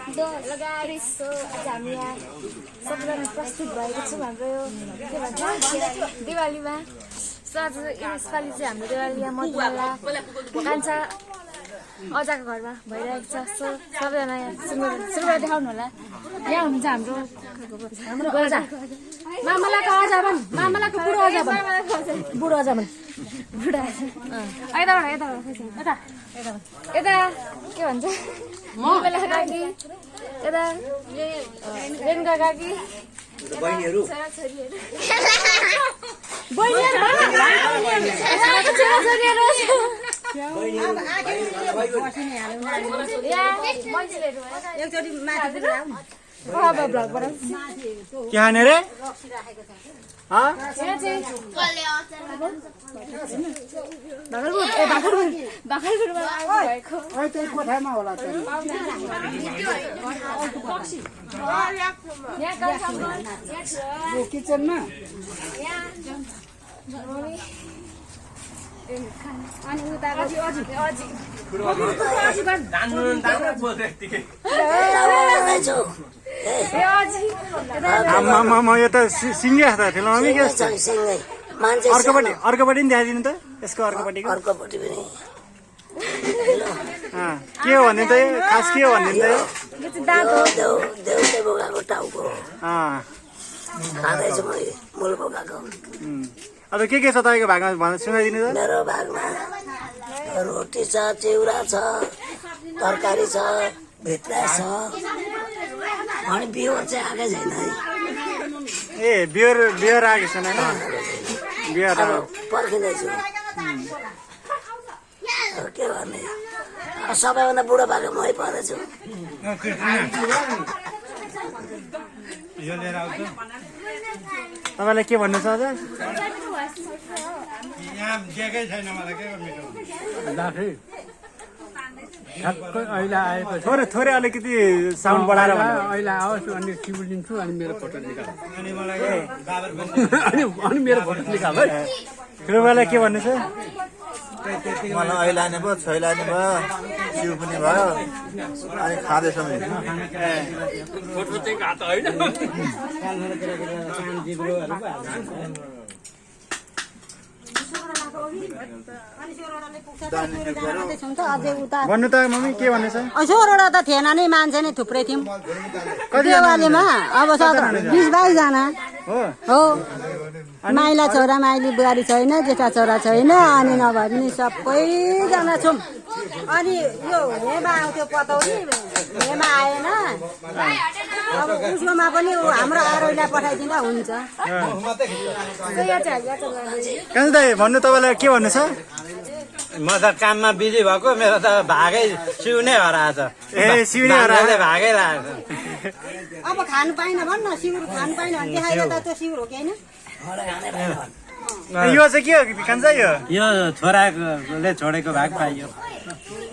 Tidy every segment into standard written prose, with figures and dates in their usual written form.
आज हामी यहाँ सबैजना प्रस्तुत भएको छौँ हाम्रो यो के भन्छ दिवालीमा। आज यसपालि चाहिँ हाम्रो दिवाली यहाँ मधुमला कान्छा अजाको घरमा भइरहेको छ। सो सबैजना यहाँ सुरुबाट देखाउनु होला। यहाँ हुनुहुन्छ हाम्रो अजा मामलाको अजा भन्, मामलाको बुढो अजा भन्, बुढो अजा भन्, बुढा यता के भन्छ ममला काकी, यता रेणुका काकी, बहिनीहरू किचनमा अनि उता यो त सिङ्गे त थियो मम्मी के अर्कोपट्टि नि देखाइदिनु त यसको अर्कोपट्टिको के हो भन्ने त खास के हो भन्ने अब के छ तपाईँको भागमा सुनाइदिनु त। मेरो भागमा रोटी छ, चिउरा छ, तरकारी छ, भित्रा छ, अनि बियर चाहिँ आएकै छैन है। ए बियर आएको छैन होइन, बियर पर्खिँदैछु के गर्ने। सबैभन्दा बुढो भएको मै परेछु। तपाईँलाई के भन्नु छ अझ? थोरै अलिकति साउन्ड बढाएर अहिले आओस् अनि सिबिल दिन्छु अनि मेरो फोटो निकाल अनि मेरो फोटो निकाल है। ठुलोबालाई के भन्नु छ? मलाई ऐलाने भयो, छैलाने भयो, सिउ पनि भयो, अनि खाँदैछ फोटो चाहिँ घात होइन। भन्नु त मम्मी के भन्नु छ? सोह्रवटा त थिएन नि, मान्छे नै थुप्रै थियौँ दिवालीमा। अब 20-22 जना हो। माइला छोरा माइली बुहारी छैन, जेठा छोरा छैन, अनि नभए पनि सबैजना छौँ। अनि यो हेमा आउँथ्यो पताउनी, हेमा आएन। अब उसकोमा पनि हाम्रो आरोहीलाई पठाइदिँदा हुन्छ। कान्छा दाइ भन्नु तपाईँलाई के भन्नु छ? म त काममा बिजी भएको, मेरो त भागै सिउनै हराएछ। ए सिउनै हराएछ, भागै लागेको। अब खानु पाइन भन्न, सिउर खानु पाइन भने देखाएर त त्यो सिउर हो कि होइन? यो चाहिँ के हो कान्छा? यो छोराले छोडेको भाग पाइयो।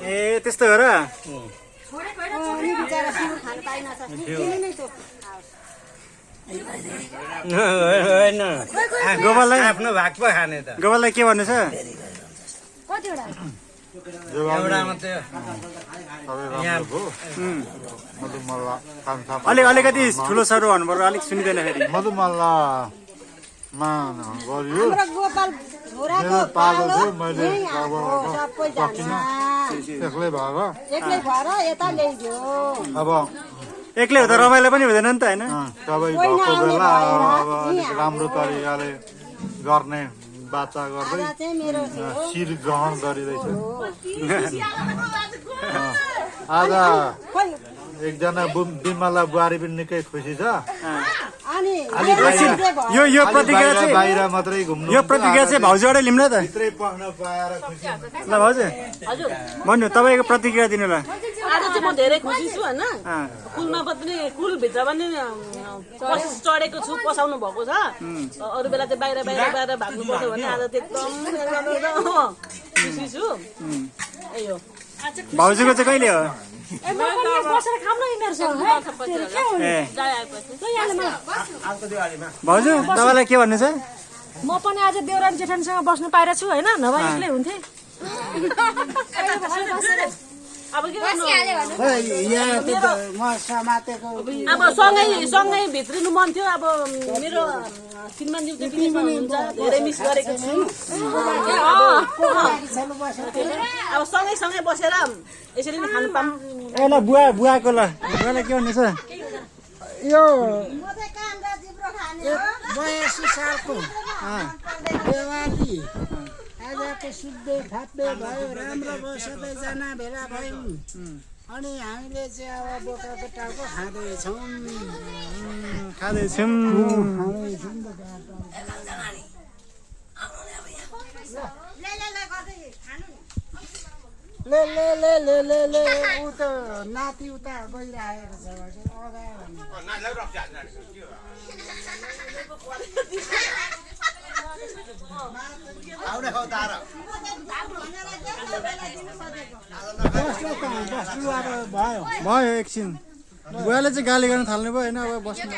ए त्यस्तो हो र? होइन गोपाललाई आफ्नो भाग पो खाने त। गोपाललाई के भन्नु छ? एउटा मात्रै अलिकति ठुलो सरो भन्नु अलिक सुनिँदैन फेरि। मधुमल्लामा गरियो पालो मैले एक्लै भएर अब एक्लै हो त रमाइलो पनि हुँदैन नि त होइन? सबै भएको बेला अब अलिक राम्रो तरिकाले गर्ने बाचा गर्दै शिर ग्रहण गरिँदैछ। आज एकजना बिमला बुहारी पनि निकै खुसी छ। यो प्रतिक्रिया चाहिँ बाहिर मात्रै घुम्नु, यो प्रतिक्रिया चाहिँ भाउजूबाटै लिउँ न त। भित्रै पस्न पाएर खुसी ल भाउजू भन्नु तपाईँको प्रतिक्रिया दिनु ल। आज चाहिँ म धेरै खुसी छु होइन। कुलमा पनि कुलभित्र पनि चढेको छु, पसाउनु भएको छ। अरू बेला चाहिँ बाहिर भाग्नु पर्छ भने आज चाहिँ एकदम खुसी छु। भाउजूको चाहिँ कहिले हो? भाउजू तपाईँलाई के भन्नु छ? म पनि आज देउरानी जेठानीसँग बस्नु पाइरहेको छु होइन, नभए एक्लै हुन्थे। अब के गर्नु म समातेको अब सँगै भित्रिनु मन थियो अब मेरो श्रीमान ज्यू चाहिँ विदेशमा हुनुहुन्छ धेरै मिस गरेको छु अब सँगै बसेर यसरी नै खानु पाऊँ ए ल बुवाको ल बुवालाई के भन्नु छ यो 82 सालको देवाली आजको सुत्दै थाप्दै भयो राम्रो भयो सबैजना भेला भयौँ अनि हामीले चाहिँ अब बोकाको टाउको खाँदैछौँ ले ऊ त नाति उता गइरहेको छ भयो एकछिन बुवाले चाहिँ गाली गर्न थाल्नु भयो होइन अब बस्नु